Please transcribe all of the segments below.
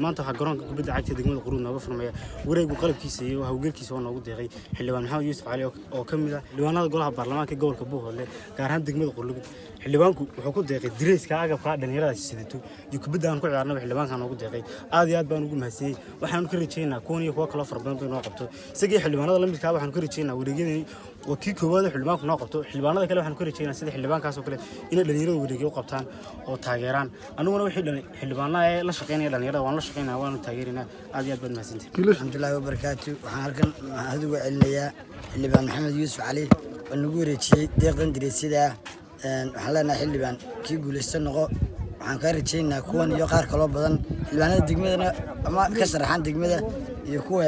Maanta waxaa garoonka kubadda cagta degmada Quruud nooga furmaya wareegu qalabkiisa iyo hawlgalkiisa oo noogu deeqay xildhibaan Maxamed Yuusuf Cali oo ka mid ah xildhibaanada golaha baarlamaanka gobolka Buuhoodle, gaar ahaan degmada Qurlugud. Xildhibaanku wuxuu ku deeqay direyska, agabka dhalinyaradaasi sidato iyo kubadda aan ku ciyaarnaba xildhibaanka noogu deeqay. Aad iyo aad baan ugu mahadsaniyey. Waxaanu ka rajaynaa kuwan iyo kuwa kaloo fara badan bay noo qabto isagii xildhibaanada la midkaa. Waxaanu ka rajaynaa wareegyadani waa kii koowaad oo xildhibaanku noo qabto. Xildhibaanada kale waxaanu ka rajaynaa sida xildhibaankaas oo kale inay dhalinyarada wareegyo u qabtaan oo taageeraan. Aniguna wixii xildhibaanaha ee la shaqeynaya dhalinyarada waan la shaqeynaa, waanu taageeraynaa. Aad iyo aad baad mahadsantihin. Raxmatullaahi wabarakaatu. Waxaan halkan mahad uga celinayaa xildhibaan Maxamed Yuusuf Cali oo nagu wareejiyey deeqdan direysyada ah. Waxaan leenahay, xildhibaan, kii guulaysta noqo. Waxaan kaa rajaynaynaa kuwan iyo qaar kaloo badan. Xildhibaanada degmadana ama ka sharaxan degmada iyo kuwa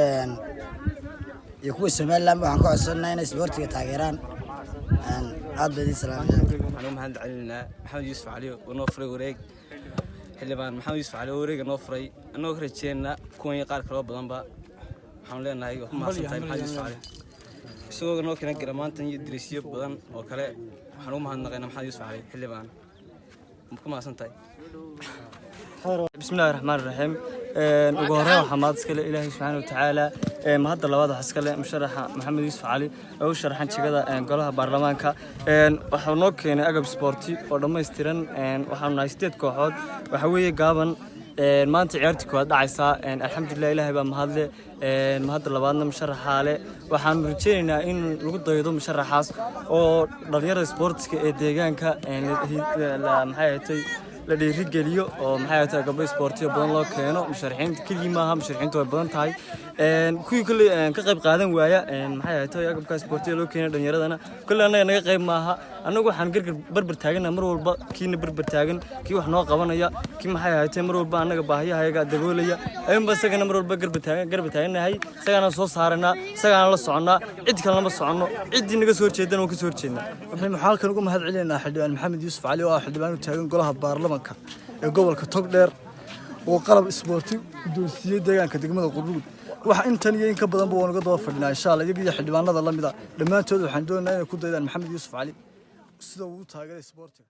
Somaliland waxaan ka codsanaa inay isboortiga taageeraan. Aad baa idiin salaamaya. Waxaan u mahad celinaynaa Maxamed Yuusuf Cali oo noo furay wareeg. Xildhibaan Maxamed Yuusuf Cali oo wareega noo furay, annagoo ka rajeynaa kuwan iyo qaar kaloo badanba. Waxaanu leenahay waa ku mahadsan tahay Maxamed Yuusuf Cali, isagoo noo keenan garamaantan iyo direysyo badan oo kale. Waxaan ugu mahadnaqaynaa Maxamed Yuusuf Cali. Xildhibaan, ku mahadsan tahay. Bismillahi raxmaan raxiim. Ugu horreyn waxaa mahad iskale Ilaahay subxaana watacaala. Mahadda labaad waxaa iskale musharaxa Maxamed Yuusuf Cali oo u sharaxan jigada golaha baarlamaanka. Waxuu noo keenay agab sboorti oo dhammaystiran. Waxaanu nahay sideed kooxood. Waxaa weeye gaaban maanta ciyaartii koowaad dhacaysaa. Alxamdulilah, Ilaahay baa mahadle. Mahadda labaadna musharaxaale. Waxaanu rajaynaynaa in lagu daydo musharaxaas oo dhalinyarada sboortiska ee deegaanka maxay ahatay la dhiirigeliyo oo maxay ahatay agabyo isboortiyo badan loo keeno. Musharaxiinta keligii maaha, musharaxiintu way badan tahay. Kuwii kolley ka qayb qaadan waaya maxay ahatay agabka isboortiga loo keenay dhalinyaradana, kolley annaga naga qayb maaha. Annagu waxaan gargar barbar taagana mar walba kiina barbar taagan, kii wax noo qabanaya, kii maxay ahatay mar walba annaga baahiyahayaga daboolaya ayuunba isagana mar walba garba taagan, garba taagannahay. Isagaana soo saaranaa, isagaana la soconnaa, cid kalena ma soconno. Ciddii naga soo horjeedana waan ka soo horjeednaa. Waxaynu halkan uga mahad celinaynaa xildhibaan Maxamed Yuusuf Cali oo ah xildhibaan u taagan golaha baarlamaanka ee gobolka Togdheer oo qalab isboorti guddoonsiiyey deegaanka degmada Qurlugud. Waxa intan iyo in ka badanba waan uga daba fadhinaa, insha Allah. Iyaga iyo xildhibaanada la mida dhammaantood waxaan doonaynaa inay ku daydaan Maxamed Yuusuf Cali sida uu u taageeray isboortiga.